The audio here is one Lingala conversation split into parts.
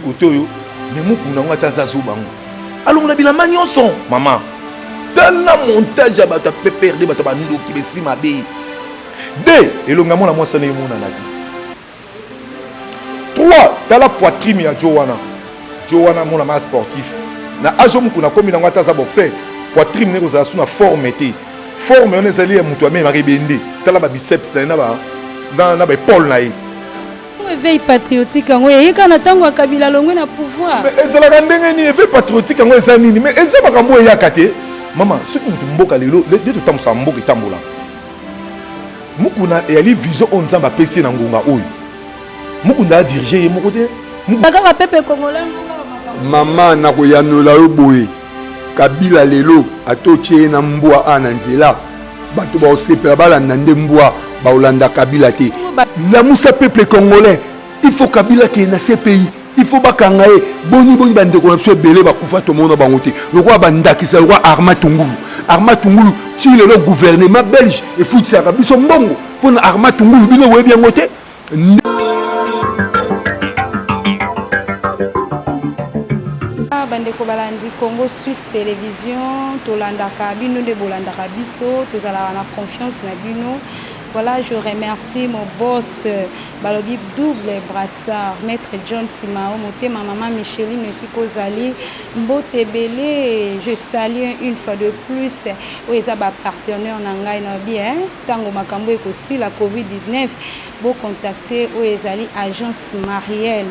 Kote oyo me Mukuna yango ata aza zoba yango alongola bilamba nyonso. Mama, tala montage ya bato ya PPRD, bato ya bandoki, baesprit mabe. De elongi ya mwana mwasi wana emonana te. 3 tala poitrine ya jo wana, jo wana mona ma sportif na age Mukuna akomi nango, ata aza boxer, poitrine ne kozala su na forme te. Forme wana ezali ya moto amemaka ebende. Tala ba biceps na ye na ba épaule na ye. Éveil patriotique yango eyeka na ntango ya Kabila longwe na pouvoir. Mais ezalaka ndenge nini? Éveil patriotique yango eza nini? Mais eza makambo eyaka te, mama. Soki motu mboka lelo nde totambusaka mboka, etambola. Mukuna eyali vision oyo Nzambe apesi ye na ngonga oyo. Mukuna adirige ye moko te. Kaka pepe congolais. Mama, nakoyanola yo boye: Kabila lelo, ata otie ye na mbwa a na nzela, bato baosepela balanda nde mbwa, baolanda Kabila te. Lamusa peuple congolais, il faut Kabila kende na CPI, il faut bakanga ye. Boni boni bandeko na biso ebele bakufa, tomona bango te, lokola bandakisa lokola Arma Tungulu. Arma Tungulu, ti lelo gouvernement belge efutisaka biso mbongo mpona Arma Tungulu. Bino boyebi yango te. Bandeko balandi Congo Suisse Télévision, tolandaka bino nde bolandaka biso, tozalaka na confiance na bino. Voilà, je remercie mon boss, balobi double brassard, maître John Simao Motema, mama Micheline esika ozali, mbote ebele. Je salue une fois de plus oyo eza bapartenaire na ngai. Nalobi ntango makambo ekosila COVID-19, bocontacte oyo ezali agence Mariel.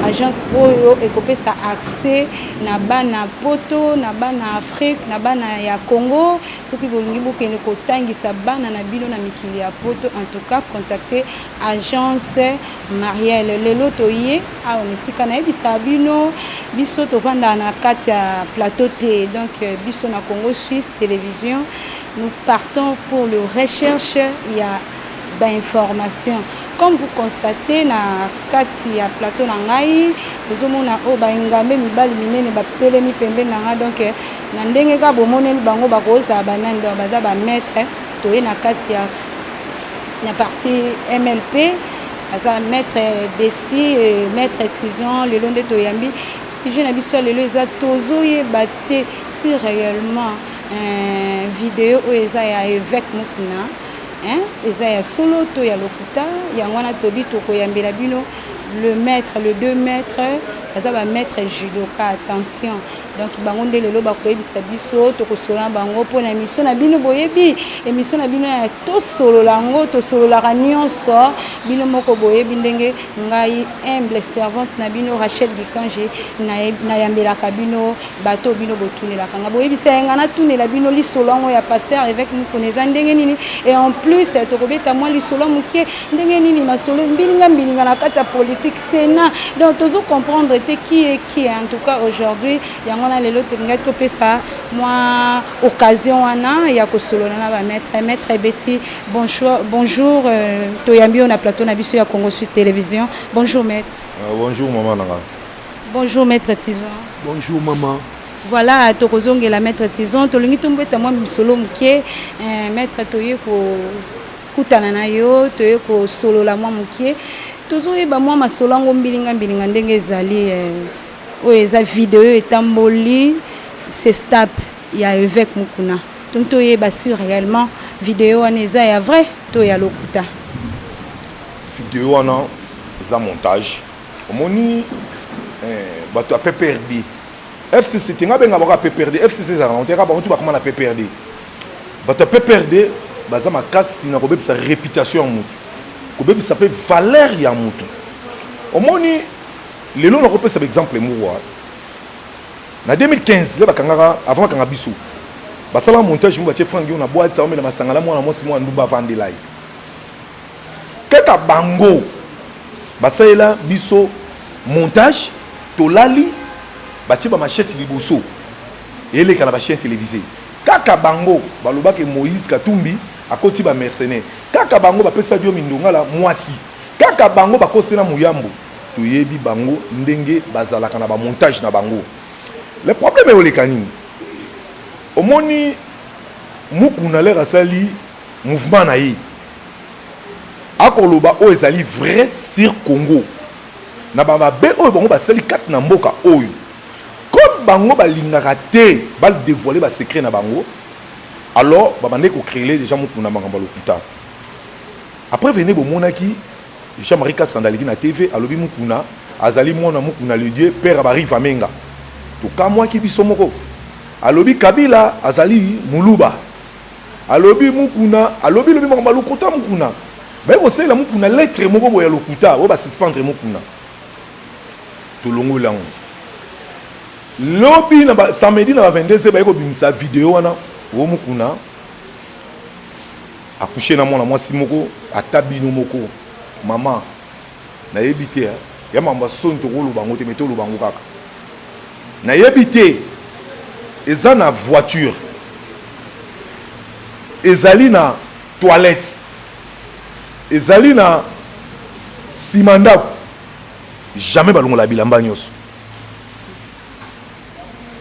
Agence oyo ekopesa accès na bana Poto, na bana Afrique, na bana ya Congo. Soki bolingi bokende kotangisa bana na bino na mikili ya Poto, en tout cas contacte agence Mariel. Lelo toye awa na esika nayebisaka bino, biso tovandaka na kati ya plateau te. Donc biso na Congo Suisse Télévision, nous partons pour le recherche ya bainformation. Comme vous constatez, na kati ya plateau na ngai ozomona oyo baengambe mibali minene bapelemi pembeni na ngai. Donc na ndenge kaka bomoneli bango, bakozala banani? Donc baza bamaître. Toye na kati ya na parti MLP, aza maître Besi, maître Tison. Lelo nde toyambi sujet na biso ya lelo eza tozoyeba te si réellement video oyo eza ya évêque Mukuna, hein, eza ya solo to ya lokuta. Yango wana tobi tokoyambela bino le maître, le deux maîtres, baza bamaître judoka. Attention, donc bango nde lelo bakoyebisa biso. Tokosolola na bango mpona émission na bino. Boyebi émission na bino ya Tosolola yango, tosololaka nyonso. Bino moko boyebi ndenge ngai, humble servante na bino, Rachel Gikange, nayambelaka bino bato. Bino botunelaka nga, boyebisa ye nga natunela bino lisolo yango ya pasteur évêque Mukuna eza ndenge nini. Et en plus tokobeta mwa lisolo moke ndenge nini masolo mbilinga mbilinga na kati ya politique, Sénat. Donc tozo comprendre te qui est qui. En tout cas aujourd'hui, yango na lelo tolingaki topesa mwa occasion wana ya kosolola na bamaître. Maître Beti, bonjour, bonjour. Toyambi yo na plateau na biso ya Congo Suisse Télévision. Bonjour maître. Bonjour mama nanga. Bonjour maître Tison. Bonjour maman. Voilà, tokozongela maître Tison. Tolingi tombeta mwa misolo moke. Maître, toye kokutana na yo, toye kosolola mwa moke. Tozoyeba mwa masolo yango mbilinga mbilinga ndenge ezali. Oyo eza video etamboli, sextape ya évêque Mukuna. Donc toyeba si réellement video wana eza ya vrai to ya lokuta. Video wana eza montage. Omoni bato ya PPRD, FCC te, nga benga bango ya PPRD. FCC ezalaka te, kaka bango tu bakoma na PPRD. Bato ya PPRD baza makasi na kobebisa réputation ya motu, kobebisa mpe valeur ya motu. Omoni lelo nakopesa baexemple moko. Na 2015 le bakangaka, avant bakanga biso, basalaka montage mo batie Frank yo na boîte, aomela masanga na mwana mwasi, mwana ndumba avandela ye. Kaka bango basalela biso montage, tolali, batie bamachete liboso, eleka na bachaîne télévisée. Kaka bango balobaki Moïse Katumbi akoti bamercenaire. Kaka bango bapesa Diomi Ndongala mwasi. Kaka bango bakosela Muyambo. Toyebi bango ndenge bazalaka na bamontage na bango. Le problème eoleka nini? Omoni Mukuna, lere asali mouvement na ye, akoloba oyo ezali vrai sur Congo. Na bamabe oyo bango basali kati na mboka oyo, comme bango balingaka te badévoiler basecret na bango, alors babandaki kocréer déjà Mokuna makambo ya lokuta. Après vene bomonaki Jean-Marie Kasanda aleki na TV, alobi Mokuna azali mwana Mokuna le Dieu père ya Bariva Menga. Tokamwaki biso moko. Alobi Kabila azali muluba, alobi Mukuna, alobi lobi makambo ya lokuta. Mukuna baye kosalela Mukuna lettre moko boye ya lokuta oyo basuspendre Mukuna. Tolongoli yango lobi na samedi na ba 22, baye kobimisa video wana o Mukuna akushe na mwana mwasi moko. Ata bino moko, mama, nayebi te ya makambo ya soni, tokoloba yango te, me toloba yango kaka. Nayebi te, eza na voiture, ezali na toilette, ezali na nsima ndako. Jamais balongola bilamba nyonso.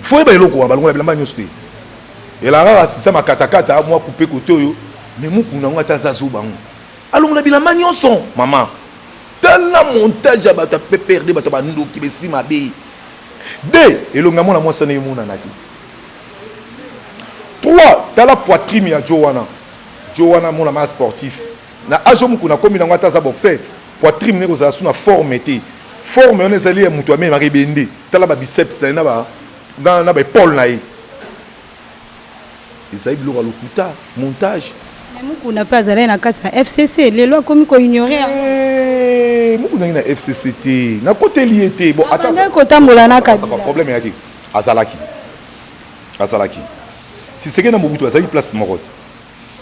Fo yeba eloko wana, balongola bilamba nyonso te. Elaka kaka sisa makatakata mwa coupe kote oyo. Me Mukuna yango, ata aza zoba yango, alongola bilamba nyonso. Mama, tala montage ya bato ya PPRD, bato ya bandoki, baesprit mabe. De elongi ya mwana mwasi wana emonana te. Trois, tala poitrine ya jo wana. Jo wana mona ma sportif na age Mokuna akomi nango, ata aza boxer, poitrine ne kozala su na forme te. Forme wana ezali ya moto amemaka ebende. Tala babiceps na ye na baépaule na ye. Ezali biloko ya lokuta, montage. Mokuna mpe azalaki na kati ya FCC, lelo akomi koignorer. Mokuna ngi na FCC te, nakoteli ye te. Bon, ata kotambola na Kabila. Problème eyaki, azalaki Tshisekedi na Mobutu azalaki place moko te,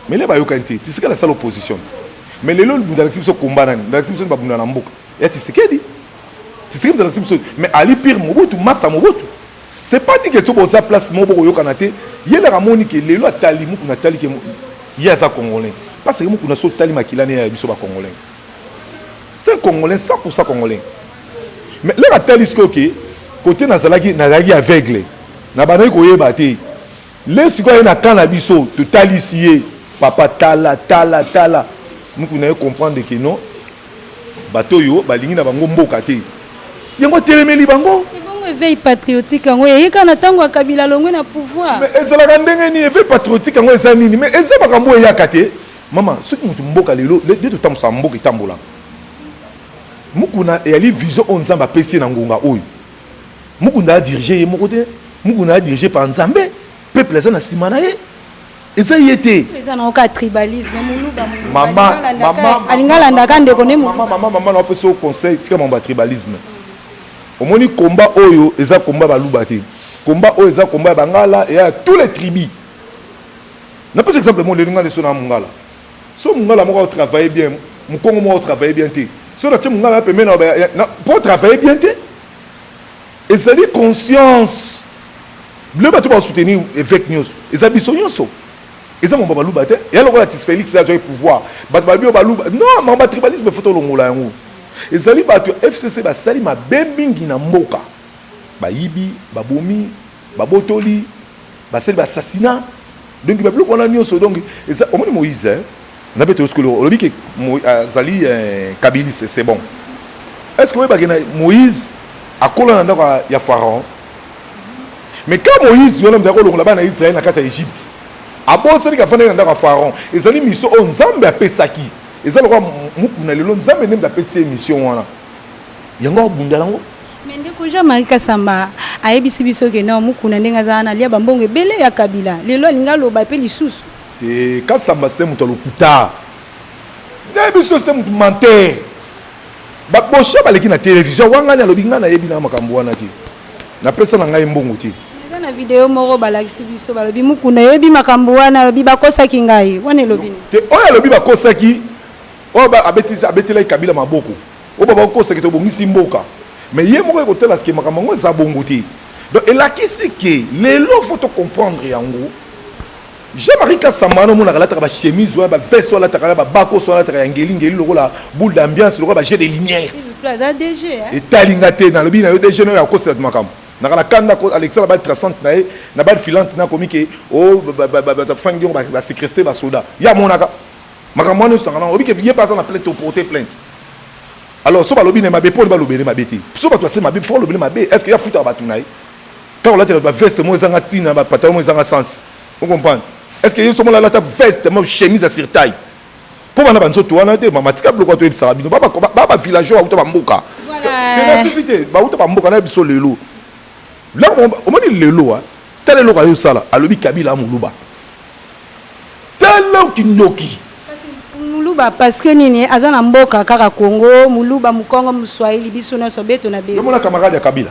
mais le bayokani te. Tshisekedi asala opposition te, mais lelo moto alakisi biso komba nani? Alakisi biso babunda na mboka ya Tshisekedi. Tshisekedi moto alakisi biso, mais ali pire Mobutu, master Mobutu. C'est pas dit que to boza place moko bokoyokana te. Ye laka amoni ke lelo atali Mukuna, atali ke ye aza Congolais, parce que Mukuna so otali makila ne ya biso Bacongolais, c'est un Congolais, 100 Congolais. Mais lelo atali sikoyo ke kote nazalaki aveugle, na bandaki koyeba te. Le sikoyo aye na camp na biso, totalisi ye: papa, tala, tala, tala. Mukuna ye comprendre ke non, bato oyo balingi na bango mboka te, yango atelemeli bango. Ebongo éveil patriotique yango eyeka na ntango ya Kabila longwe na pouvoir? Mais ezalaka ndenge nini? Éveil patriotique yango eza nini? Mais eza makambo oyo eyaka te, mama. Soki motu mboka lelo nde totambusaka mboka, etambolaka. Mukuna eyali vision oyo Nzambe apesi ye na ngonga oyo. Mukuna adirige ye moko te, Mukuna adirige par Nzambe. Peuple aza na nsima na ye, eza ye te. Eza na oka tribalisme, moluba alinga alandaka ndeko ne. Mama, mama, naopesa yo conseil: tika mambo ya tribalisme. Omoni, komba oyo eza komba Baluba te, komba oyo eza komba ya Bangala, eya ya tous les tribus. Napesa exemple mo lelo: ngai so na Mongala, so Mongala moko aotravaille bien, Mokongo moko aotravaille bien te, so natie Mongala na pembeni po travaille bien te. Ezali conscience. Bilo bato basoutenir évêque nyonso, eza biso nyonso, eza mambo Baluba te. Eya lokola tis Félix azwaki pouvoir, bato balobi oyo Baluba. Non, mambo ya tribalisme, faut tolongola yango. Ezali bato ya FCC basali mabe mingi na mboka, bayibi, babomi, babotoli, basali baassassinat. Donc babiloko wana nyonso, donc eza omoni Moïse na mpe toyosikolo olobi ke azali kabiliste, c'est bon. Est ce que oyebaki na Moïse akola na ndako ya Pharaon? Mais quand Moïse wana moto akolongola bana ya Israele na kati ya Égypte, abosani kafandaki na ndako ya Pharaon. Ezali mission oyo Nzambe apesaki. Eza lokola Mukuna lelo, Nzambe nde moto apesi ye mission wana, yango abundala yango. Mais ndeko Jean-Marie Kasamba ayebisi biso ke non, Mukuna ndenge aza wana, alia bambongo ebele ya Kabila. Lelo alingi aloba mpe lisusu. Te, Kasamba c'est moto ya lokuta. Nde biso, c'est moto menteur. Babosha baleki na télévision wangani, alobi ngai nayebi na makambo wana te, napesa na ngai mbongo te. Eza na video moko balakisi biso, balobi Mukuna yebi makambo wana, alobi bakosaki ngai. Wana elobi nini? Te, oyo alobi bakosaki, oyo abetelaki Kabila maboko, oyo babakosaki tobongisi mboka, mais ye moko ekotala sike makambo yango eza bongo te. Donc elakisi ke lelo faut tocomprendre yango. Jean-Marie Kasamba wana omonaka alataka bachemise wana, baveste oyo alataka na babakoso wana, alataka ya ngelingeli lokola boule d'ambiance, lokola bajet de lumière. Aza DG. Etalinga te. Nalobi na yo, DG no oyo akosela makambo naka na kanda. Alexandre balle traçante na ye na balle filante, nakomi ke o Frank Diongo baséquestre basoda. Ye amonaka makambo wana nyonso nanga, obi ke ye mpe aza na plainte, oporte plainte. Alors so balobi na mabe, mpo balobele mabe te. So bato base mabe, fo balobele mabe. Est ce que yafutaka bato na ye kaka olatela baveste mo ezanga ntina, bapantalon mo ezanga sens? Ocomprendre? Est ce que ye somola alata veste mo, chemise ya surtaille mpo bana banzoto wana te? Mama, tika biloko toyebisaka bino. Ba bavillageois bauta bamboka sisi te, bauta bamboka na biso. Lelo omoni, lelo tala eloko ayosala. Alobi Kabila amoluba, tala kindoki. Moluba parce que nini? Aza na mboka kaka Congo. Moluba, mokongo, moswahili, biso nyonso beto na be. Yomona camarade ya Kabila,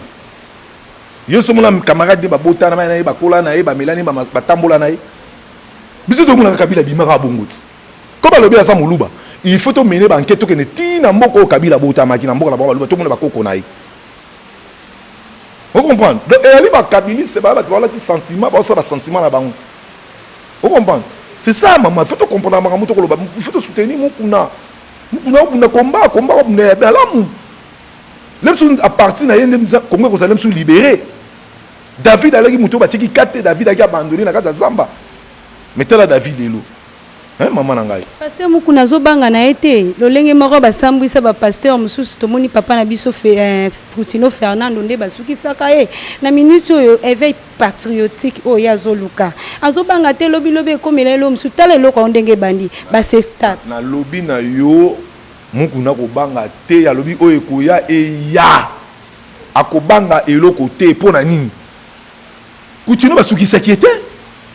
ye so mona camarade nde babotana na ye, bakola na ye, bamelani, batambola na ye. Biso tomonaka Kabila bimaka bongo ti ko balobi aza moluba. Il faut tomene baenquête, tokende ntina mboka oyo Kabila abotamaki, na mboka na bango baluba, tomona bakoko na ye. Ocomprendre? Donc eyali bakabiliste, baya bato balati sentiment, baosala basentiment na bango. Ocomprendre? C'est ça, mama, il faut tocomprendre makambo tokoloba. Il faut tosoutenir Mokuna. Mokuna obunda komba, komba obunda ya balamu. Le mosusu à partir na ye nde Kongo ekozala mosusu libéré. David alaki moto oyo batiaki kate. David alaki abandonné na kati ya zamba, mais tala David lelo. Mama na ngai. Pasteur Mokuna azobanga na ye te. Lolenge moko basambwisa bapasteur mosusu, tomoni papa na biso Putino Fernando nde basukisaka ye na minute oyo. Éveil patriotique oyo ye azoluka, azobanga te. Lobilobi ekomela elo mosusu. Tala eloko yango ndenge ebandi basesta. Nalobi na yo, Mokuna kobanga te. Alobi oyo ekoya eya, akobanga eloko te. Mpo na nini? Kutino basukisaki ye te.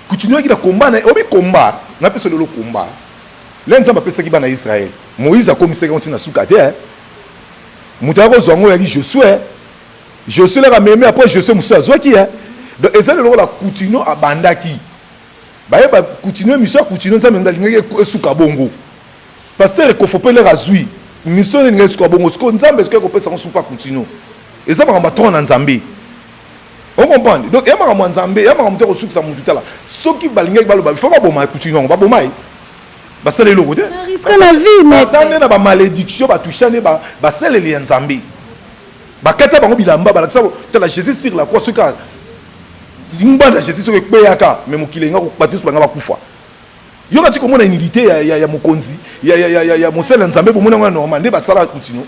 Kutino yaki na komba na ye. Obi komba napesa lelo, komba le Nzambe apesaki bana Israele, Moïse akomisaki yango ntina suka te. Moto ayaki kozwa yango oyaki Josue. Josue laka meme après Josue mosusu azwaki ye. Donc eza lelo lokola Kutino abandaki, bayeba Kutino, mission ya Kutino, Nzambe nde alingaki esuka bongo. Pasteur Ekofo mpe lere azwi mission nde elingaki esuka bongo. Sikoyo Nzambe sikoyo ekopesa yango suka Kutino. Eza makambo ya tron na Nzambe, ocomprendre? Donc ya makambo ya Nzambe, ya makambo te kosukisa mutu. Tala, soki balingaki baloba fo baboma Kutino yango, baboma ye, basala eloko te. Risque na vie. Baza nde na bamalédiction, batusha nde basaleli ya Nzambe, bakata bango bilamba, balakisa. Tala Jésus sur la croix, soki kaka ngbanda Jésus soki ekweyaka, me mokili enga bato nyonso banga bakufa. Yoka ti komona nudité ya mokonzi ya mosali ya Nzambe, bomoni yango ya normal nde basala Kutino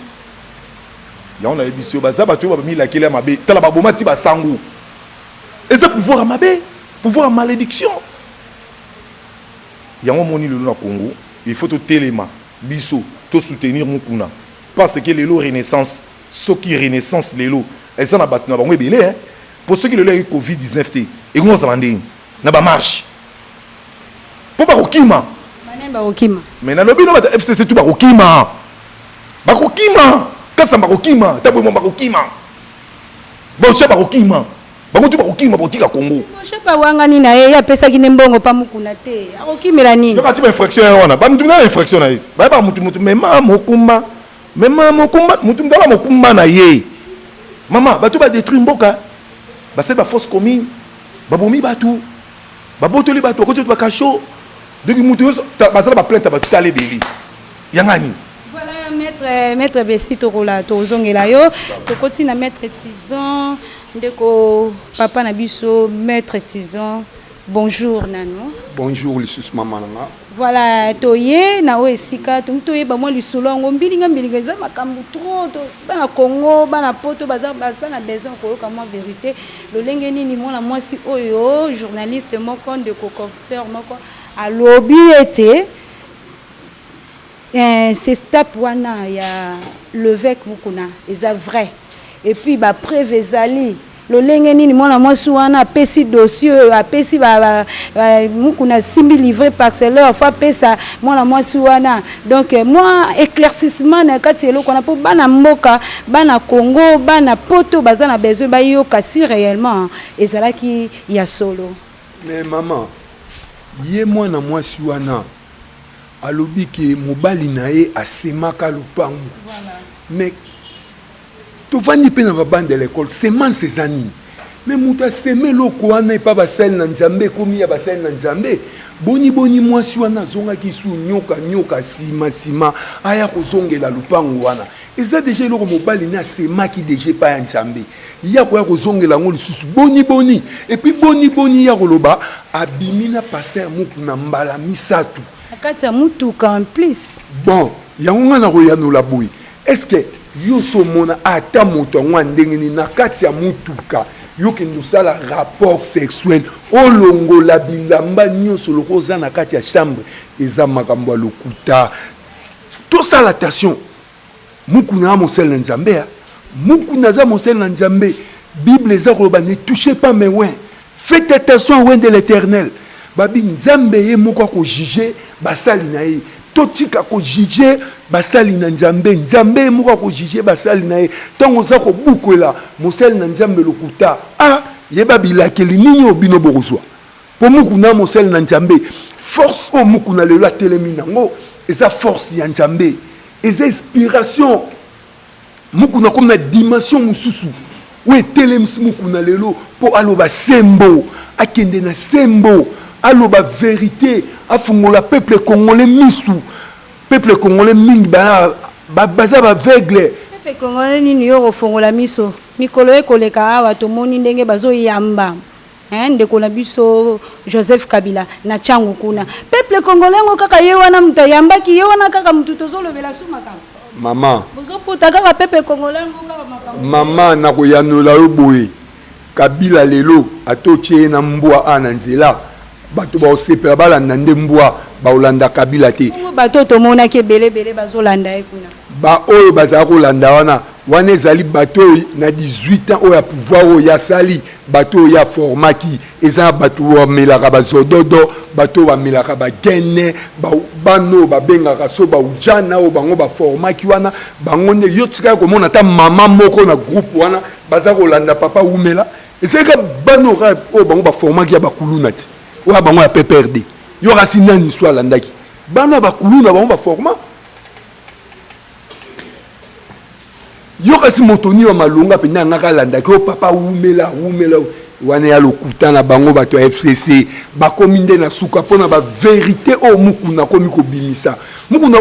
yango. Nayebi yo, baza bato oyo bamilakeli ya mabe. Tala, baboma ti basango. Eza pouvoir ya mabe, pouvoir ya malédiction. Yango omoni lelo na Congo, il faut totelema biso, tosoutenir Mokuna, parce que lelo renaissance, soki renaissance lelo eza na bato na bango ebele. Mpo soki lelo eyaki COVID 19 te, ekongo ozala ndenge na bamarche mpo bakokima. Banani bakokima? Mais nalobi no, bato FCC tu bakokima, bakokima kasa, bakokima tabwemo, bakokima Bocha, bakokima bango tu, bakokima, bakotika Congo. Bocha bawangani na ye, ye apesaki nde mbongo pa Mokuna te, akokimela nini? Yoka ti bainfraction ye wana, bamutu na infraction na ye, bayeba mutu mutu mema mokumba, mema mokumba, mutu mutu ala mokumba na ye. Mama, bato badétruire mboka, basali bafosse commune, babomi bato, babotoli bato, bakoti bato bakasho. Donc mutu nyonso bazala baplainte ya bato. Tala ebele yanga nini. Voilà, maître Besi, tokola tozongela yo. Tokoti na maître Tison, ndeko papa na biso. Maître Tison, bonjour nano. Bonjour lisusu, mama na nga. Voilà, toye na oyo esika tomi toyeba mwa lisolo yango mbilinga mbilinga. Eza makambo trop. Bana Congo, bana Poto baza na besoin koyoka mwa vérité. Lolenge nini mwana mwasi oyo, journaliste moko, ndeko confesseur moko alobi ete sextape wana ya l'évêque Mukuna eza vrai, et puis bapreuve ezali. Lolenge nini mwana mwasi wana apesi dossier oyo apesi Mukuna, asimbi livret parcellaire, fo apesa mwana mwasi wana? Donc mwa éclaircissement na kati ya eloko wana, mpo bana mboka, bana Congo, bana Poto baza na besoin bayoka si réellement ezalaki ya solo. Mais mama, ye mwana mwasi wana alobi ke mobali na ye asemaka lupangu. Mais tovandi mpe na babande ya l'école, semence eza nini? Mais moto aseme eloko wana epa basali na Nzambe, ekomi ya basali na Nzambe. Boni boni mwasi wana azongaki su nyoka nyoka, nsima nsima aya kozongela lupango wana? Eza déjà eloko mobali ne asemaki déjà epai ya Nzambe, ya koya kozongela yango lisusu boni boni? Et puis boni boni ya koloba abimi na pasteur Mukuna mbala misato Na kati ya mutuka en plus. Bon, yango ngai na koyanola boye. Est ce que yo osi omona ata moto yango ya ndenge nini na kati ya motuka yo kende osala rapport sexuel olongola bilamba nyonso lokola oza na kati ya chambre? Eza makambo ya lokuta. Tosala attention. Mukuna aza mosali na Nzambe. Mukuna aza mosali na Nzambe. Bible eza koloba ne touchez pas mes oints. Faites attention à oint de l'Eternel. Babi Nzambe ye moko ako juger basali na ye. Totika ko juger basali na Nzambe. Nzambe ye moko ako juger basali na ye. Tango oza kobukwela mosali na Nzambe lokuta, ah, yeba bilakeli nini oyo bino bokozwa. Po Mukuna mosali na Nzambe, force oyo Mukuna lelo atelemi nango eza force ya Nzambe. Eza inspiration. Mukuna akomi na dimension mosusu oyo etelemisi Mukuna lelo mpo aloba sembo, akende na sembo, aloba verite, afungola peuple congolais misu. Peuple congolais mingi baza ba aveugle. Peuple congolais nini yo kofongola miso? Mikolo ekoleka awa tomoni ndenge bazoyamba Hein, ndeko na biso Joseph Kabila na Tshangu kuna. Peuple congolais ngo kaka ye wana mutu ayambaki ye wana kaka mutu tozolobela su makambo. Mama. Bozopota kaka peuple congolais ngo kaka makambo. Mama nakoyanola yo boye. Kabila lelo ata otie ye na mbwa a na nzela bato bakosepela balanda nde mbwa bakolanda Kabila te. Bongo bato tomonaki ebele ebele bazolanda ye kuna. Ba oyo bazala kolanda wana wana ezali bato oyo na 18 ans oyo ya pouvoir oyo ya sali bato oyo ya formaki eza na bato bamelaka bazododo bato oyo bamelaka bagene bana oyo babengaka so baujana oyo bango baformaki wana bango nde yo tikali komona ata mama moko na groupe wana baza kolanda papa wumela ezali kaka bana oyo bango baformaki ya bakuluna te oyo bango ya PPRD yo kasi nani so alandaki bana bakuluna bango baforma yo kasi moto nini ya malonga mpenza yangaka alandaki oyo papa wumela wumela wana ya lokuta na bango. Bato ya FCC bakomi nde na suka mpo na baverité oyo Mukuna akomi kobimisa. Mukuna,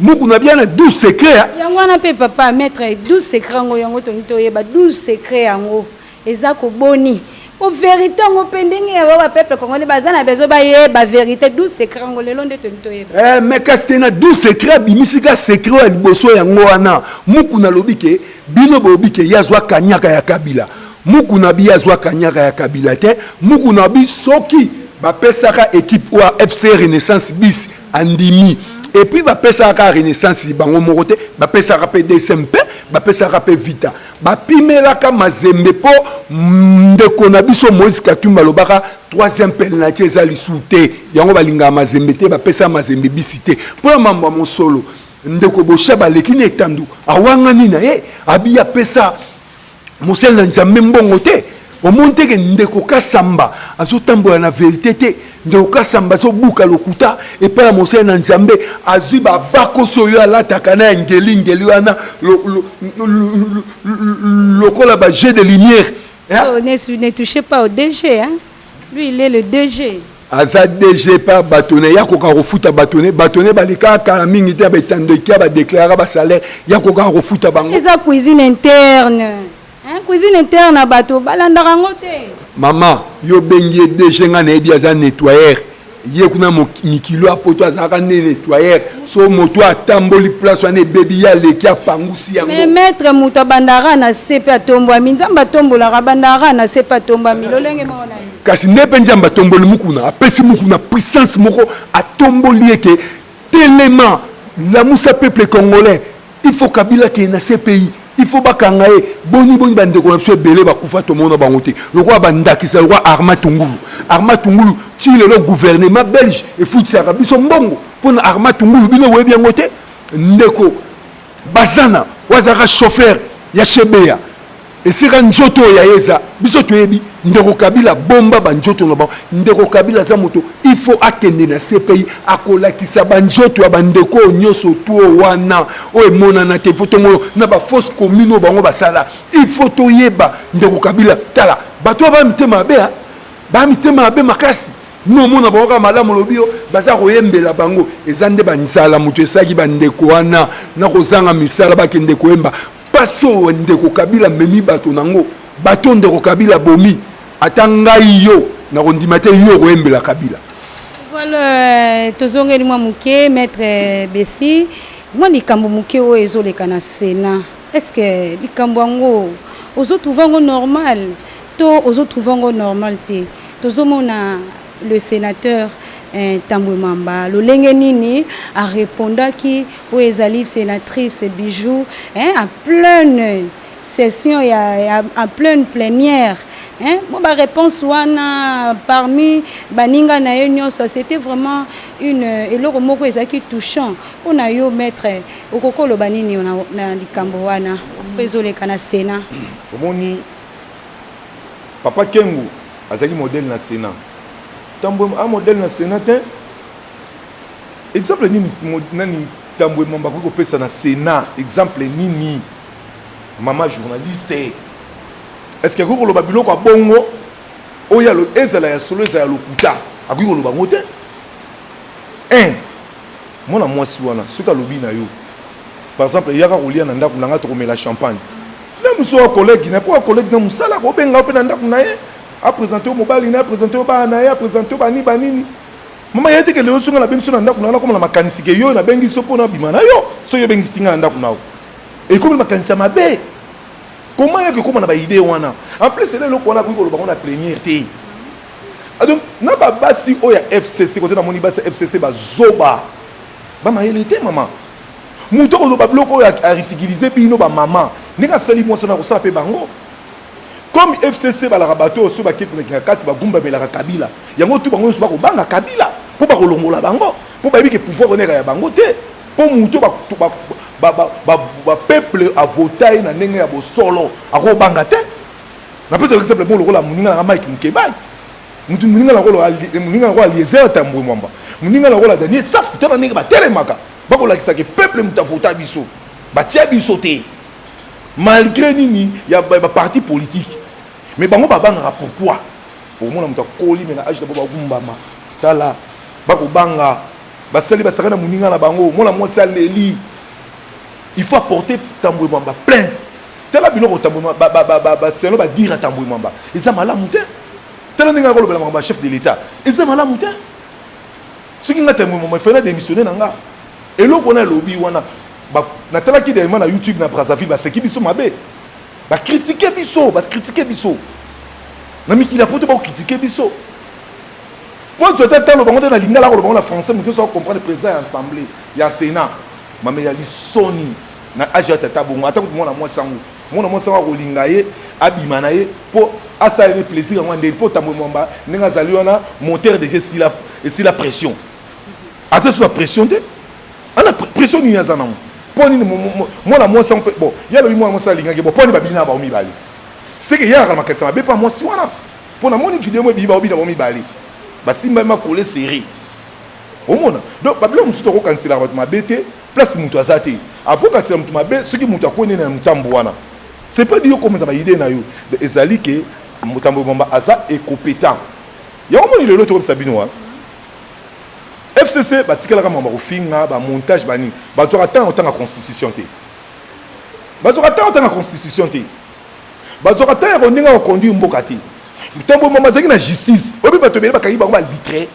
Mukuna bia na 12 secret. Yango wana mpe papa maître, 12 secret yango, yango tolingi toyeba 12 secret yango eza koboni po vérité yango mpe ndenge ya ba peuple congolais baza na besoin bayeba vérité. 12 secret yango lelo nde tolingi toyeba. Eh, mais kasi te na 12 secret abimisi ka secret oyo ya liboso yango wana. Mukuna alobi ke bino bolobi ke ye azwa kanyaka ya Kabila. Mukuna bi azwa kanyaka ya Kabila te. Mukuna bi soki bapesaka équipe oyo ya FC Renaissance bis andimi. Et puis bapesaka Renaissance bango moko te, bapesaka mpe DSMP, bapesaka mpe Vita, bapimelaka Mazembe mpo ndeko na biso Moïse Katumbi alobaka troisième penalty eza lisusu te. Yango balingaka Mazembe te, bapesaka Mazembe bisi te mpo na mambo ya mosolo. Ndeko Bosha baleki na etando awangani na ye abi apesa mosali na Nzambe mbongo te. Omoni teke ndeko Kasamba azotambola na verité te. Ndeko Kasamba azobuka lokuta epai ya mosali na Nzambe. Azwi babakosi oyo alataka na ya ngelingeli wana lokola ba jeu de lumière. Oh, ne touchez pas au DG, hein? Lui, il est le DG. Aza DG pa bato ne ya koka kofuta bato ne. Bato ne balekaka kala mingi te ya baetando ekia badeklaraka basalaire ya kokaka kofuta bango. Eza cuisine interne. Hein, cuisine interne na bato balandaka yango te. Mama, yo bengi ye DG, ngai nayebi aza nettoyeur. Ye kuna mikilo ya poto azalaka nde nettoyeur. So moto atamboli place wana ebebi, ye aleki apangusi yango. Mais maître, moto abandaka na se mpe atombwami. Nzambe atombolaka, abandaka na se mpe atombwami lolenge moko na ye. Kasi nde mpe Nzambe atomboli Mukuna, apesi Mukuna puissance moko, atomboli ye ke telema, lamusa peuple congolais. Il faut Kabila akende na CPI, il faut bakanga ye. Boni boni bandeko na biso ebele bakufa tomona bango te, lokola bandakisa lokola Arma Tungulu. Arma Tungulu ti lelo gouvernement belge efutisaka biso mbongo mpona Arma Tungulu. Bino boyebi yango te. Ndeko Bazana oyo azalaka chauffeur ya Chebeya, esika nzoto oyo ya ye eza biso toyebi. Ndeko Kabila bomba banzoto na bango. Ndeko Kabila aza moto, il faut akende na CPI, akolakisa banzoto ya bandeko oyo nyonso to wana oyo emonana te. Il faut tomoyo na bafausse commune oyo bango basala, il faut toyeba. Ndeko Kabila, tala bato oyo baya mitema mabe, baya mitema mabe makasi. No omona bango kaka malamu, olobi yo baza koyembela bango, eza nde banzala moto esalaki bandeko wana na kozanga misala bakende koyemba. Pasi oyo ndeko Kabila amemi bato nango, bato ndeko Kabila abomi, ata ngai yo nakondima te yo koyembela Kabila. Voilà, tozongeli mwa moke maître Bessi. Mwa likambo moke oyo ezoleka na Sénat, est ce que likambo yango ozotrouve yango normal to ozotrouve yango normal te? Tozomona le sénateur Tambwe Mwamba, lolenge nini arépondaki oyo ezali sénatrice Bijou, hein, en pleine session ya en pleine plénière, hein. Mo baréponse wana parmi baninga na ye nyonso, c'était vraiment une eloko moko ezalaki touchant. Mpona yo, maître, okoki oloba nini na likambo wana mpo ezoleka na Sénat? Omoni, papa Kengo azalaki modèle na Sénat. Tambwe a modèle na Sénat te. Exemple nini nani Tambwe Mwamba akoki kopesa na Sénat? Exemple nini, mama journaliste? Est ce que akoki koloba biloko ya bongo oyo, ezala ya solo, ezala ya lokuta? Akoki koloba yango te. Un mwana mwasi wana, soki alobi na yo, par exemple, eyaka kolia na ndako na nga, tokomela champagne na mosu wa collègue na, mpo wa collègue na mosala, kobenga mpe na ndako na ye, aprésente yo mobali na ye, aprésente yo bana na ye, aprésente yo banini banini. Mama, ye teke lelo songa nabengi so na ndako na nga, nakoma na makanisi ke yo nabengi so mpo nabima na yo. Soki obengisi nga na ndako na yo, ekomi makanisi ya mabe. Comment yaki ekóma na baidée wana? En plus, ele eloko wana akoki koloba ngo na plénière te. Donc na babasi oyo ya FCC kote, namoni basi ya FCC bazoba, bamayele te. Mama, moto akoloba biloko oyo aridiculiser bino bamama, ndenge asali mwasi wana, kosala mpe bango comme FCC balaka bato oyo so bakekunakina kati, bagumbamelaka Kabila. Yango tu bango nyonso bakobanga Kabila mpo bakolongola bango, mpo bayebi ke pouvoir oneka ya bango te, mpo moto bapeuple avota ye na ndenge ya bosolo akobanga te. Napesa exemple mo lokola moninga nanga Mike Mukebayi, mutu moninga lokola Eliezer Tambwe Mwamba, moninga lokola Daniel Safu. Tala ndenge batelemaka, bakolakisaka peuple moto avota biso, batia biso te malgré nini ya baparti politique. Mais bango babangaka. Pourquoi? Okomona moto akoli, me na age na bo bagumbama, tala bakobanga, basali basaka na moninga na bango. Mwana mwasi aleli, il faut apporter Tambwe Mwamba plainte. Tala biloko Tambwe baselo badire ya Tambwe Mwamba, eza malamu te. Tala ndenge akolobela makambo ya chef de l'État, eza malamu te. Soki nga Tambwe Mwamba, efai na démissionne na nga. Eloko wana elobi wana, natalaki dernièrement na YouTube na Brazzaville, baseki biso mabe, bacritiquer biso, bacritiquer biso na mikili ya poto, bakocritiquer biso mpo nzo te. Talo bango te na lingala, akoloba bango na français, moto nyonso akocomprendre. Président ya assemblée ya Sénat, mame ya lisoni na age ya tata bongo, ata kutu mwana mwasi yango, mwana mwasi yango akolinga ye, abima na ye mpo asala ye plaisir yango ndeni. Mpo Tambwe Mwamba, ndenge azali wana, moteur déjà esila, esila pression, aza so na pression te. Ana pression nini aza nango? Mpo nini mwana mwasi yango mpe bon, ye alobi mwana mwasi alingaki bon, mpo nini babini na bango mibale? Seke ye alaka na makanisi mabe mpa mwasi wana, mpo namoni video mo ebimi, baobina bango mibale, basimbami makolo serré. Omona, donc babiloko mosusu tokokaniselaka bato mabe te. Place moto aza te, avokanisela moto mabe. Soki moto akwei nene na motambo wana, c'est pas dit yo komeza baidée na yo. Ezali ke Tambwe Mwamba aza incompétent. Yango moni lelo tokobisa bino wana, FCC batikalaka makambo kofinga, bamontage, banini. Bazwaka ntango kotanga constitution te, bazwaka ntango kotanga constitution te, bazwaka ntango ya kondenge koconduire mboka te. Tambwe Mwamba azalaki na justice, oyebi bato ebele bakangi bango baarbitraire.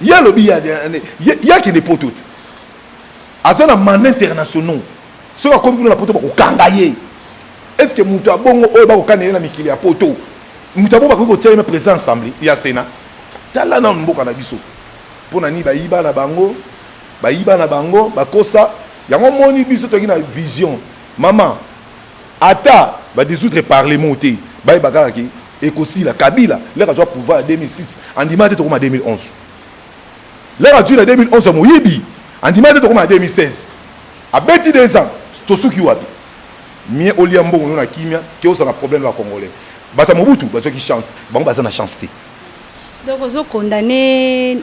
Ye alobi ye akende poto ti aza na mandat internationaux. Soki akomi kuna na poto, bakokanga ye. Est ce que moto abongo oyo bakokanga ye na mikili ya poto, moto abongo bakoki kotia ye président assemblée ya Sénat? Tala nanu mboka na biso, mpo na nini bayiba na bango, bayiba na bango, bakosa yango. Moni biso toyaki na vision, mama, ata badissoudre parlement te, bayeba kaka ke ekosila. Kabila lere azwa pouvoir ya 2006, andima te tokoma 2011. Lere azwi na 2011 ya moyibi, andima te tokoma na 2016. Abeti 2 ans, tosuki wapi? Mie olia mbongo no na kimia ke ozala na problème. Bacongolais, bato ya Mobutu bazwaki chance, bango baza na chance te. Donc ozocondamner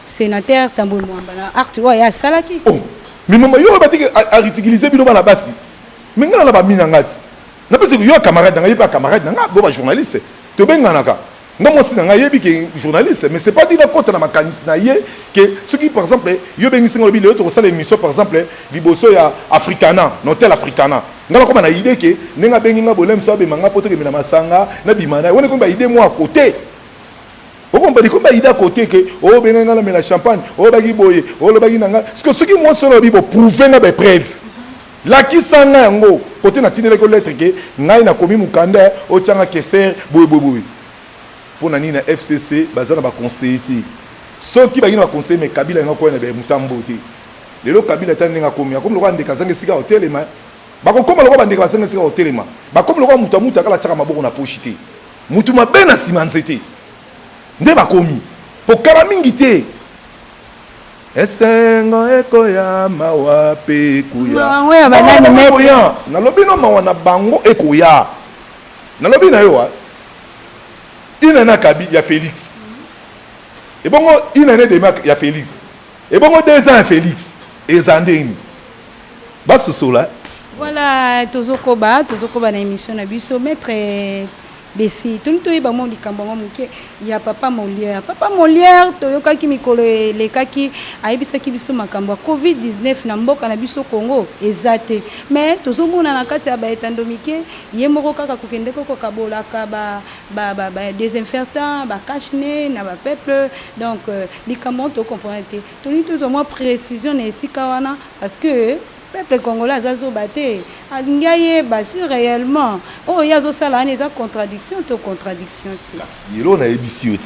sénateur Tambwe Mwamba na acte oyo asalaki? Oh, mais mama, yo oyo batiki aridiculiser bino bana basi, me ngai na bami na nga ti napesi yo camarade na ngai, ye mpe camarade na nga bo bajournaliste, tobenganaka. Nga mwasi na ngai yebi ke journaliste, mais c'est pas dit nakota na makanisi na ye ke soki, par exemple, yo obengisi nga, lobi lelo tokosala émission, par exemple, liboso ya Africana, na hotel Africana, nga nakoma na idée ke ndenge abengi nga bolemi so abema nga mpo tokemela masanga, nabima na ye wana, ekomi baidée mwa à côté. Oko Okombani ko baida kote ke obenga nga namela champagne, olobaki boye, olobaki na nga. Parce que soki mwasi wana olobi bo prouver nga ba preuve, lakisa nga yango kote natindelaki yo lettre ke ngai nakomi mokanda otia nga kester boye boye boye. Mpo na nini na FCC baza na ba conseiller te? Soki balingi na ba conseiller, mais Kabila alinga koya na ba mutambo te. Lelo Kabila ata ndenge akomi, akomi lokola ndeke azanga esika ya kotelema. Bakokoma lokola bandeke bazanga esika ya kotelema. Bakomi lokola moto ya mutu akala atiaka maboko na poshi te. Mutu mabe na sima nzete nde bakomi po kala mingi te. Esengo ekoya mawa pe ekoya. Mawa ya banani maître? Nalobi no mawa na bango ekoya. Nalobi na yo une année kabi ya Felix. Ebongo une année demi ya Felix. Ebongo 2 ans ya Felix. Eza ndeni. Basosola. Voilà, tozokoba, tozokoba na émission na biso maître Bessi. Toni toyeba mwa likambo yango moke ya papa Molière. Papa Molière toyokaki mikolo elekaki ayebisaki biso makambo ya COVID-19 na mboka na biso Congo eza te. Mais tozomona na kati ya ba etando mike ye moko kaka kokende ko kokabolaka ba ba ba, ba désinfectant, ba cache-nez na ba peuple. Donc likambo yango to comprendre te. Tolingi tozwa mwa précision na esika wana parce que peuple congolais aza zoba te, alingi ayeba si réellement oyo ye azosala wana eza contradiction to contradiction te. Kasi lelo nayebisi yo ti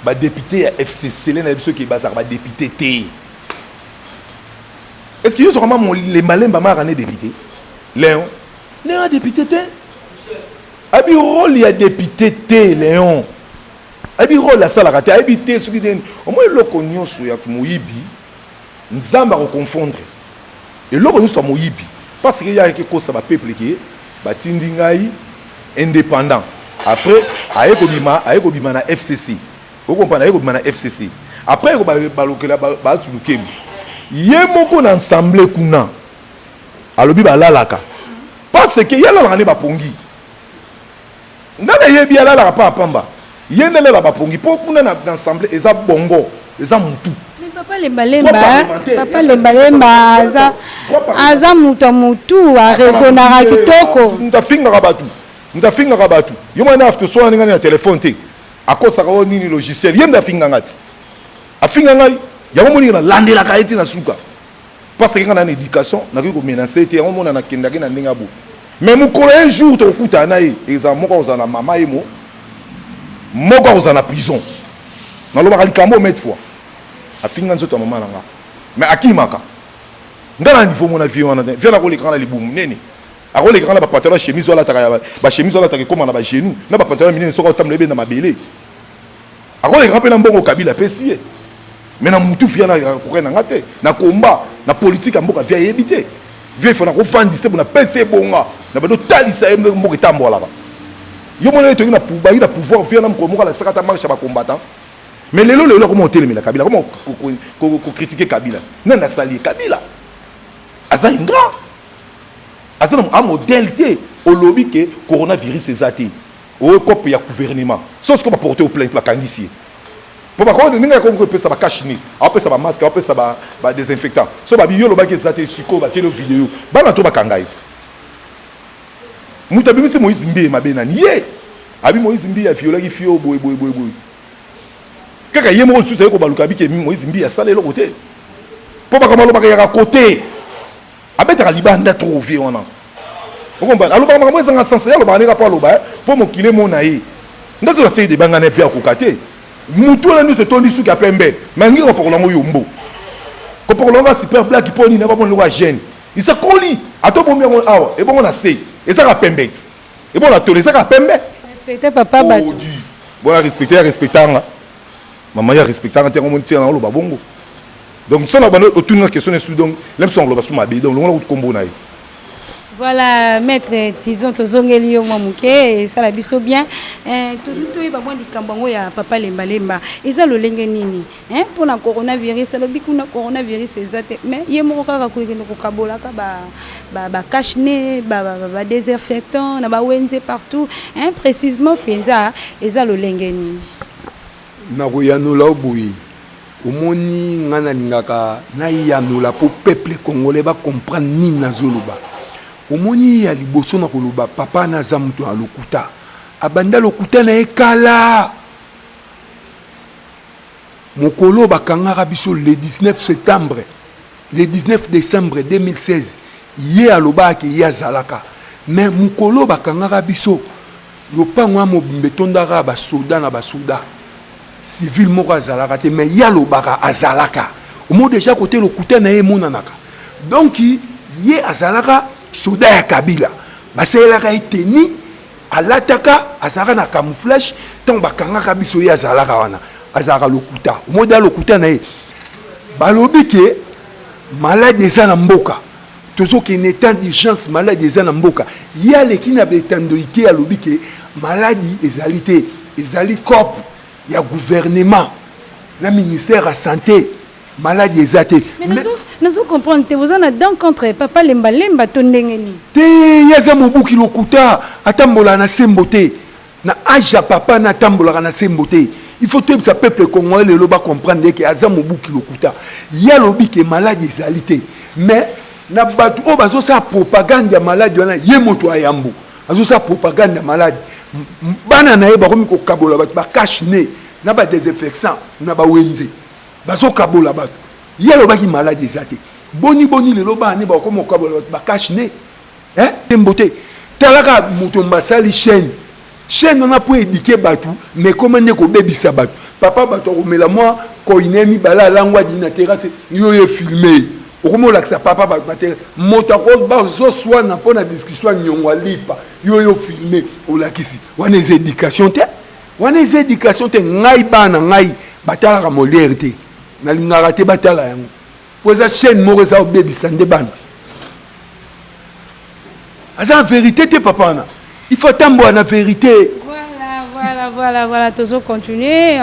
ba député ya FCC le nayebisi yo ke bazalaka ba député te. Est-ce que yo ozwaka mwa lembalemba maka ne député? Léon, Léon a député te. Abi rôle ya député te Léon. Ayebi rôle asalaka te, ayebi te soki nini. Omoni eloko nyonso ya moyibi, Nzambe akoconfondre eloko nyonso ya moyibi parce que ye ayaki kosa ba peuple ke batindi ngai indépendant. Après aye kobima, aye kobima na FCC. Okomprendre, aye kobima na FCC. Après aye kobalukela Bahati Lukwebo. Ye moko na assemblée kuna alobi balalaka parce que ye alalaka nde bapongi. Nga nayebi alalaka pa pamba. Ye nde alalaka bapongi po kuna na assemblée eza bongo, eza mutu. Mais papa Lemba Lemba, papa Lemba Lemba aza aza mutu ya mutu, a raisonnaka kitoko. Mutu afingaka batu, mutu afingaka batu. Yo mwana after swana ninga na téléphone te. Akosaka o nini logiciel. Ye nde afinga nga ti. Afinga ngai, yango moni na landelaka ye ti na suka. Parce que nga na éducation, nakoki ko menacer te, yango mona nakendaki na ndenge ya boye. Mais mokolo un jour tokokutana na ye, ezala moko akozala na mama ye mo, moko akozala na prison. Nalobaka likambo maintes fois. Afinga nzoto ya mama na nga. Mais akimaka. Nga na niveau mona vie wana te. Vie na koleka na libumu nene. Akoleka na ba pantalon chemise alataka ya ba chemise alataka ekoma na ba genoux, na ba pantalon minene soki otambola ebenda mabele. Akoleka mpe na mbongo Kabila apesi ye. Mais na mutu via na kokai na nga te. Na combat, na politique ya mboka via yebi te. Via il faut na kofandisa na pesi ebonga. Na bado talisa ye mboka etambolaka. Yo mona ye toki na pouvoir, na pouvoir via na mokolo moko alakisaka ata marche ya ba combattant. Mais lelo lelo akoma otelemela Kabila, akoma ko critiquer Kabila. Nani asali ye Kabila? Aza ingrat. Aza na modèle te. Olobi ke coronavirus eza te. Oyo cope ya gouvernement. Sauf que ba porter au plainte bakangisi ye. Po ba ko ndenge ko pesa ba cache-nez, apesa ba masque, apesa ba ba désinfectant. So ba biyo lobaki eza te siko ba tielo vidéo. Bana to bakanga ye. Mutu abimisi Moïse Mbiye mabe nani ye. Abi Moïse Mbiye a violaki fille boye boye boye boye. Kaka ye moko lisusu aye kobaluka abi ke Moïse Mbiye asala eloko te. Po makambo alobaka yaka côté. Abetaka libanda trop vieux wana. Okomba alobaka makambo ezanga sens, ye alobaka ndenge po aloba po mokili emona ye. Ndazo na sei debanga na vie akoka te. Mutu wana nyonso etondi suki ya pembe, mais alingi kopakola yango yombo. Kopakola yango super black po nini abamona eloko ya jeune. Isa koli ata obomi yango awa ebongo na se ezaka pembe ti. Ebongo na tolo ezaka pembe. Respecte papa bato. Bona respecte ya respectanga. Mama ya respectanga te yango moni tia na oloba bongo. Donc so na bando otuni nga question nesu donc lemso na koloba su mabe donc longola kutu kombo na ye. Voilà maître Tison tozongeli yo mwa moke esala biso bien eh, toyeba mwa likambo yango ya papa Lemba Lemba eza lolenge nini eh, mpona coronavirus alobi kuna coronavirus eza te mais ye moko kaka kokende kokabolaka ba, ba, ba cache-nez ba, ba, ba, ba désinfectant na bawenze partout eh, précisément mpenza eza lolenge nini? Nakoyanola yo boye, omoni nga nalingaka nayanola po peuple congolais ba comprendre nini nazoloba. Omoni ya liboso na koloba papa na aza moto ya lokuta, abanda lokuta na ye kala. Mokolo bakangaka biso le 19 septembre, le 19 décembre 2016, ye alobaka ye azalaka. Mais mokolo bakangaka biso, lopango ya mobimba etondaka basoda na basoda, civil moko azalaka te. Mais ye alobaka azalaka. Omo déjà kote lokuta na ye emonanaka. Donc ye azalaka soda ya Kabila, basalelaka ye teni, alataka, azalaka na camouflage. Ntango bakangaka biso, ye azalaka wana. Azalaka lokuta. Omoda lokuta na ye, balobi ke maladi eza na mboka, tozokende état d'urgence, maladi eza na mboka. Ye aleki na betando ike, alobi ke maladi ezali te, ezali coop ya gouvernement na ministère ya santé, maladi eza te. Nazo comprendre te, boza na dent contre papa Lembalemba to ndenge nini? Te, ye aza mobuki lokuta, atambolaka na sembo te. Na age ya papa na atambolaka na sembo te. Il faut toyebisa peuple congolais lelo, bacomprendre ke aza mobuki lokuta. Ye alobi ke maladi ezali te, mais na bato oyo bazosala propagande ya maladi wana, ye moto ayambo azosala propagande ya maladi. Bana na ye bakomi kokabola bato bacache-nez na badésinfectant na bawenze, bazokabola bato. Ye alobaki maladi eza te. Boni boni lelo bana ne bakomi kokabola bato bacache-nez? Tembo te. Talaka moto basali chaîne, chaîne wana mpo éduquer bato, mais koma nde kobebisa bato. Papa, bato akomela mwa koine mibale, alangwa adi na terrasse, yo ye filme, okomi olakisa papa bato na terrasse. Moto bazoswana mpo na discussion ya niongo alipa, yo yo filme, olakisi. Wana eza éducation te, wana eza éducation te. Ngai, bana ngai batalaka Molière te, nalingaka te batala yango, po eza chaîne moko eza kobebisa nde bana. Aza na vérité te, papa wana. Il faut atambola na vérité. Voilà, tozo continuer,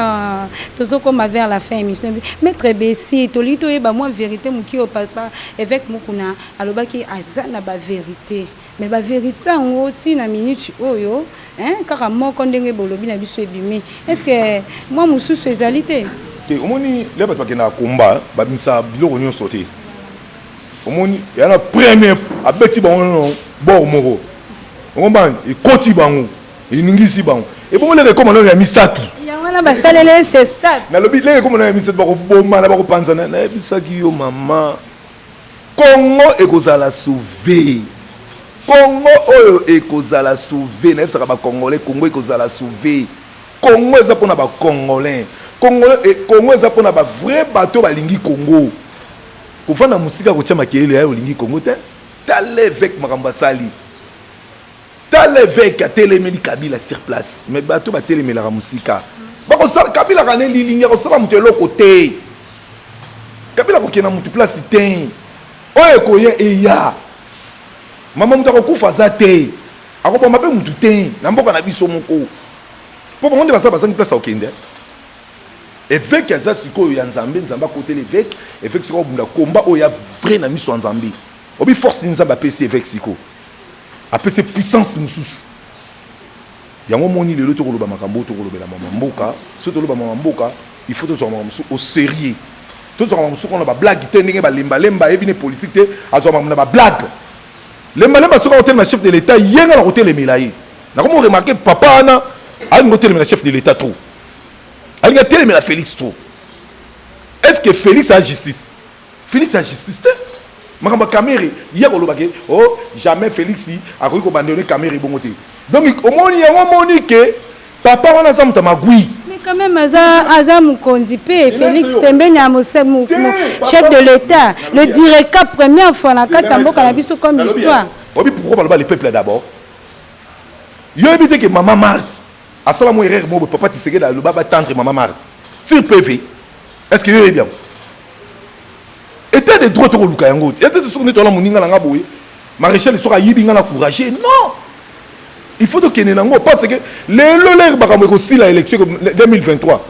tozokoma vers la fin émission. Maître Bessi, tolingi toyeba mwa vérité moki oyo papa évêque Mokuna alobaki aza na bavérité, mais bavérité yango ntina minute oyo, hein, kaka moko ndenge bolobi na biso ebimi. Est ce que mwa mosusu ezali te? Te, omoni, le bato bakendaka komba, babimisa biloko nyonso te. Omoni, ya na premier abeti bango nono bord moko, okombani ekoti bango, eningisi bango, ebongo leke ekoma nano ya misato. Yango wana basaleli stade. Nalobi leke ekoma nano ya misato, bakobomana, bakopanzana. Nayebisaki yo, mama, Kongo ekozala sauvé. Kongo oyo ekozala sauvé. Nayebisaka bacongolais, Kongo ekozala sauvé. Kongo eza mpona bacongolais. Kongo eza mpona bavrai bato balingi Kongo. Kovanda mosika, kotia makelele ya olingi Kongo te. Tala évêque, makambo asali. Tala évêque, atelemeli Kabila sur place. Mais bato batelemelaka mosika, bakosala Kabila kana elilingi, akosala moto eloko te. Kabila akokende na motu place te. Oyo ekoya eya, mama, moto akokufa aza te, akoboma mpe motu te na mboka na biso moko, mpo bango nde baza bazangi place akokende. Évêque aza sikoyo ya Nzambe. Nzambe akotela évêque. Évêque sikoyo abunda komba oyo ya vrai na miso ya Nzambe. Obi force nini Nzambe apesi évêque sikoyo? Apesi puissance mosusu. Yango moni lelo tokoloba makambo oyo, tokolobela mama mboka. Soki toloba mama mboka, il faut tozwaka makambo mosusu au sérieux, tozwaka makambo mosusu kona bablague te. Ndenge balembalemba ayebi ne politique te, azwaka makambo na bablague. Lembalemba soki akotelema chef de l'État, ye nga na kotelemela ye. Nakomo remarquer papa wana alingi kotelemela chef de l'État trop, alingi atelemela Félix trop. Est ce que Félix a justice? Félix a justice te. Makambo ya Kamerhe, ye koloba ke oh, jamais Félix akoki kobandone Kamerhe bongo te. Donc omoni yango, omoni ke papa wana aza moto ya magui. Mais quand même aza mokonzi mpe Félix pembeni ya chef de l'État, le direka, première fois na kati ya mboka na biso comme histoire. Obi pourquoi baloba le peuple d'abord? Yo yebi te ke mama Mars asala mo erreur moko, papa Tshisekedi aloba batendre mama Mars sur PV? Est ce que yo yebi yango? État de droit, tokoluka yango te. Ete soki nde toala moninga na nga boye, maréchal, soki ayibi nga na courage, non, il faut tokende nango, parce que lelo lere makambo ekosila, élection 2023,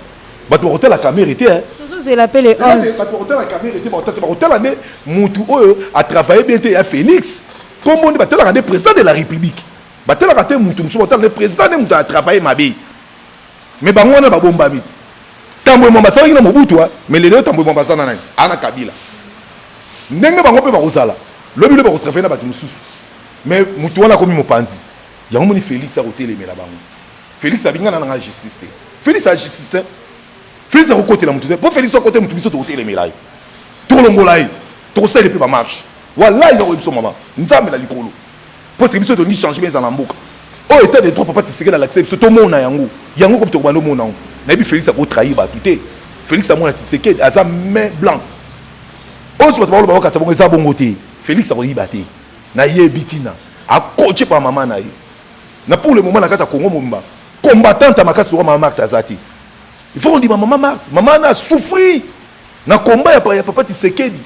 bato bakotala Kamerhe te. Tozozela mpe le 11. Bato bakotala Kamerhe te, bakotala nde mutu oyo atravaille bien te ya Félix. Kombo nde batelaka nde président de la République, batelaka te mutu mosusu, batala nde président, nde mutu atravaille mabe. Mais bango wana babombami te. Tambwe Mwamba asalaki na Mobutu, mais lelo Tambwe Mwamba aza na nani? Ana Kabila. Ndenge bango mpe bakozala lobi lobi, bakotravaille na bato mosusu, mais mutu wana akomi mopanzi. Yango moni Félix akotelemela bango. Félix abingana nanga justice te. Félix a justice te. Félix akokotela motu te, mpo Félix akotela motu, biso tokotelemela ye, tokolongola ye, tokosala mpe bamarche. Wallahi, nakoyebi biso, mama, Nzambe na likolo, parce que biso tolingi changement eza na mboka oyo. État de droit, papa Tshisekedi alakisa biso, tomona yango. Yango komi tokobanda omona yango. Nayebi Félix akotrahir bato te. Félix amona Tshisekedi aza main blanc. Oyo so bato bakoloba bakatisa bongo, eza bongo te. Félix akoyiba te, nayebi ntina akotie pa mama na ye. Na pour le moment, na kati ya Congo mobimba, combattante ya makasi lokola mama Marthe aza te. Il faut kondima mama Marthe. Mama na asouffrir na combat ya papa Tshisekedi,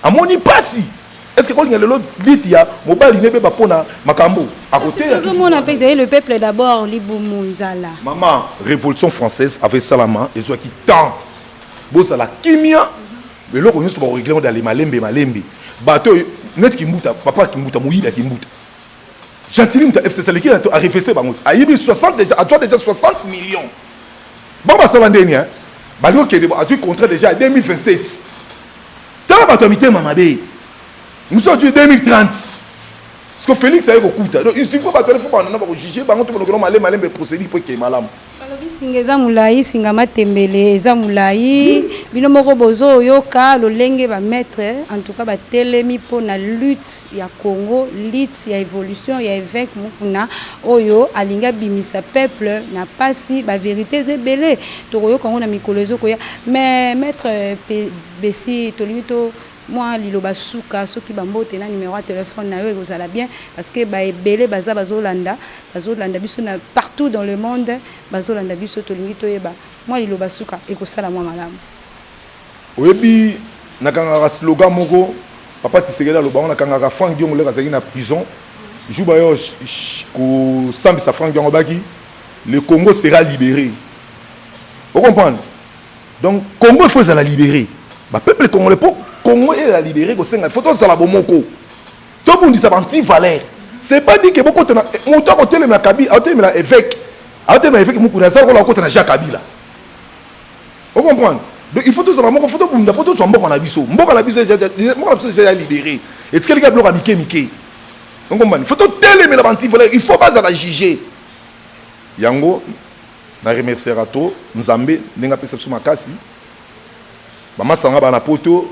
amoni pasi. Est ce que kolinga lelo liti ya mobali nebeba mpona makambo akoteya? Tozomona mpe ezali le peuple d'abord, libumu nzala. Mama, Révolution française avait salama, ezwaki temps. Bozala kimia, eloko nyonso bakorégler ngo dale malembe malembe. Bato oyo neti Kimbuta, papa Kimbuta, moyibi ya Kimbuta, Gentili, moto ya FCC, aleki na to arefese bango, ayibi 60 déjà, azwa déjà 60 millions. Bango basala ndeni balingi okende, azwi contrat déjà ya 2027. Tala bato ya mitema mabe, mosusu azwi 2030, parce que Félix aye kokuta. Donc il faut bato faut banana bakojuge bango to bolokelo malembe malembe, procédure po ekee malamu. Balobi singa eza molai, singa matembele eza molai. Bino moko bozoyoka lolenge bamaître, en tout cas batelemi mpona lutte ya Congo, lutte ya évolution ya évêque Mukuna oyo alingi abimisa peuple na pasi. Bavérité eza ebele, tokoyoka yango na mikolo ezokoya. Mais maître Besi, tolingi to mwa liloba suka. Soki bambote na numéro ya telefone na yo, ekozala bien, parce que baebele baza bazolanda biso na partout dans le monde, bazolanda biso. Tolingi toyeba mwa liloba suka, ekosala mwa malamu. Oyebi, nakangaka slogan moko papa Tshisekedi aloba ngo. Nakangaka Frank Diongo leka azalaki na prison, jour bayo kosambisa Frank Diongo, baki le Congo sera libéré. Ocomprendre? Donc Congo, il faut ezala libéré, bapeuple congolais. Mpo Congo ezala libéré, kosenga il faut tozala bomoko, tobundisa baantivaleur. C'est pas dit ke bokota na moto akotelemela Kabila, akotelemela évêque, akotelemela évêque Mukuna, aza lokola akota na Jacques Kabila. Ocomprendre? Donc il faut tozala moko, faut tobunda mpo tozwa mboka na biso. Mboka na biso déjà ya libéré, etikali kaka biloko ya mike mike. Okomprendre? Faut totelemela baantivaleur, il faut bazala juge. Yango na remerciera to Nzambe ndenge apesa biso makasi. Bamasanga bana poto,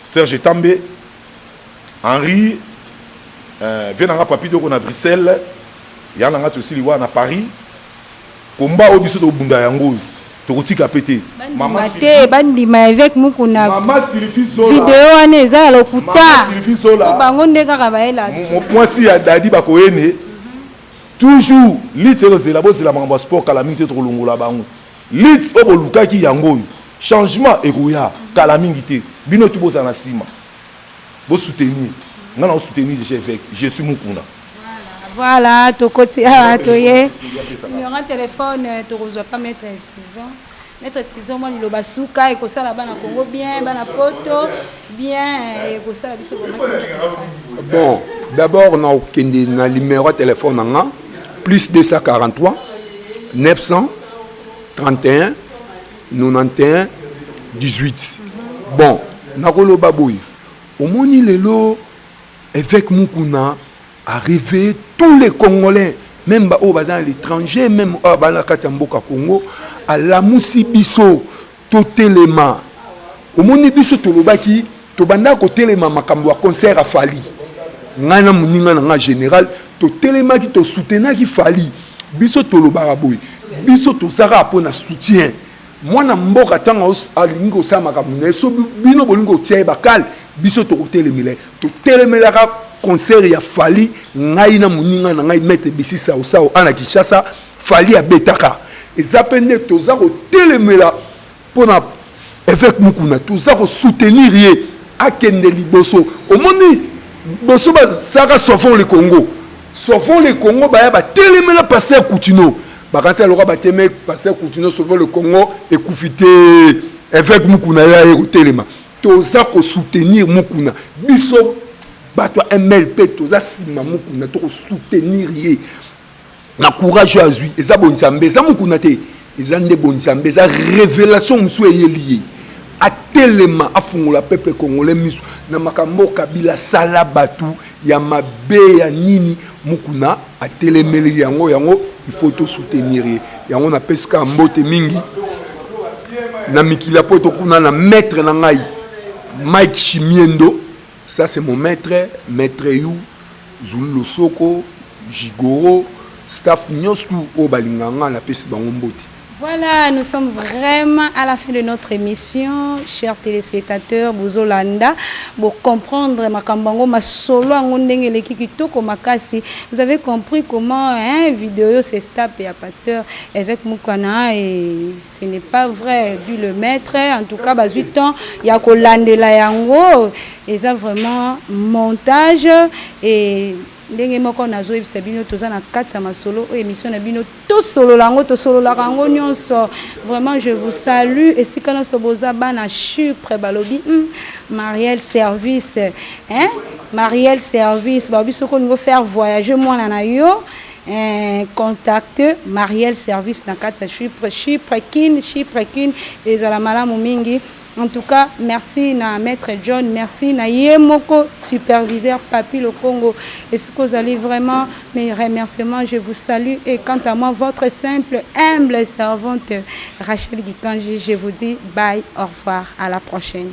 Serge Tambe, Henri, vie nanga Papi Doko na Bruxelles, ya nanga tosili wana na Paris. Komba oyo biso tobunda yango oyo, tokotika pe te. Bandima te, bandima évêque Mukuna. Mama Sylvie Zola. Video wana eza ya lokuta. Mama Sylvie Zola. Po bango nde kaka bayela biso. Mwasi ya Dadi Bakoyene, toujours lutte ekozela. Bozela makambo ya sport, kala mingi te tokolongola bango. Lutte oyo bolukaki yango oyo, changement ekoya kala mingi te. Bino tu bozala na nsima, bosoutenir nga na osoutenir déjà évêque, je suis Mukuna. Voilà, tokoti awa, toye numéro ya telefone, tokozwa pa maître Trison. Maître Trison, mwa liloba suka ekosala bana Congo bien, bana poto bien, ekosala biso vraiment kitoko makasi. Bon, d'abord nakokende na numéro ya telefone na nga: plus 243 931 91 18. Bon, nakoloba boye: omoni lelo évêque Mukuna a réveillé tous les Congolais, même baoyo baza na l'étranger, même oyo baza na kati ya mboka Congo. Alamusi biso, totelema. Omoni, biso tolobaki, tobandaka kotelema makambo ya concert ya Fally. Ngai na moninga na ngai général totelemaki, tosoutenaki Fally. Biso tolobaka boye: biso tozalaka mpo na soutien mwana mboka. Ntango alingi kosala makambo na ye, so bino bolingi kotia ye bakale, biso tokotelemela ye. Totelemelaka concert ya Fally, ngai na moninga na ngai maître Bisi Saosao ana Kinshasa. Fally abetaka, eza mpe nde toza kotelemela mpona évêque Mukuna. Toza kosoutenir ye akende liboso. Omoni, liboso basalaka Sauvons le Congo, Sauvons le Congo, baya batelemela pasteur Kutino. Bakanisi aloka bateme pasteur Kutino, Sauvons le Congo ekufi te. Évêque Mukuna ye aye kotelema. Toza kosoutenir Mukuna. Biso bato ya MLP toza nsima Mukuna, tokosoutenir ye na courage oyo azwi. Eza bonzambe, eza Mokuna te, eza nde bonzambe, eza révélation mosusu eyeli ye. Atelema, afungola peuple congolais miso na makambo Kabila asala bato ya mabe ya nini. Mukuna atelemeli yango. Yango il faut tosoutenir ye. Yango napesi kaka mbote mingi na mikili ya poto kuna, na maître na ngai Mike Chimiendo. Ça, c'est mon maître, maître Yu Zulu Losoko, Jigoro, staff nyonso oyo balingaka ngai, napesi bango mbote. Voilà, nous sommes vraiment à la fin de notre émission, chers téléspectateurs. Bozolanda, pour comprendre makambo yango, masolo yango ndenge eleki kitoko makasi. Vous avez compris comment, hein, vidéo sextape ya pasteur évêque Mukana et ce n'est pas vrai, dit le maître. En tout cas, bazui temps ya kolandela yango, eza vraiment montage. Et ndenge moko nazoyebisa bino, toza na kati ya masolo oyo, émission na bino tosolola yango, tosololaka yango nyonso. Vraiment, je vous salue esika nyonso boza, bana Chypre. Balobi Mariel Service, hein? Mariel Service, balobi soki olingi faire voyager mwana na yo, contacte Mariel Service na kati ya Chypre, Chypre Kin, Chypre Kin, ezala malamu mingi. En tout cas, merci na maître John, merci na ye moko superviseur Papi Lokongo. Et ce que vous allez vraiment, mes remerciements, je vous salue. Et quant à moi, votre simple, humble servante Rachel Gikanji, je vous dis bye, au revoir, à la prochaine.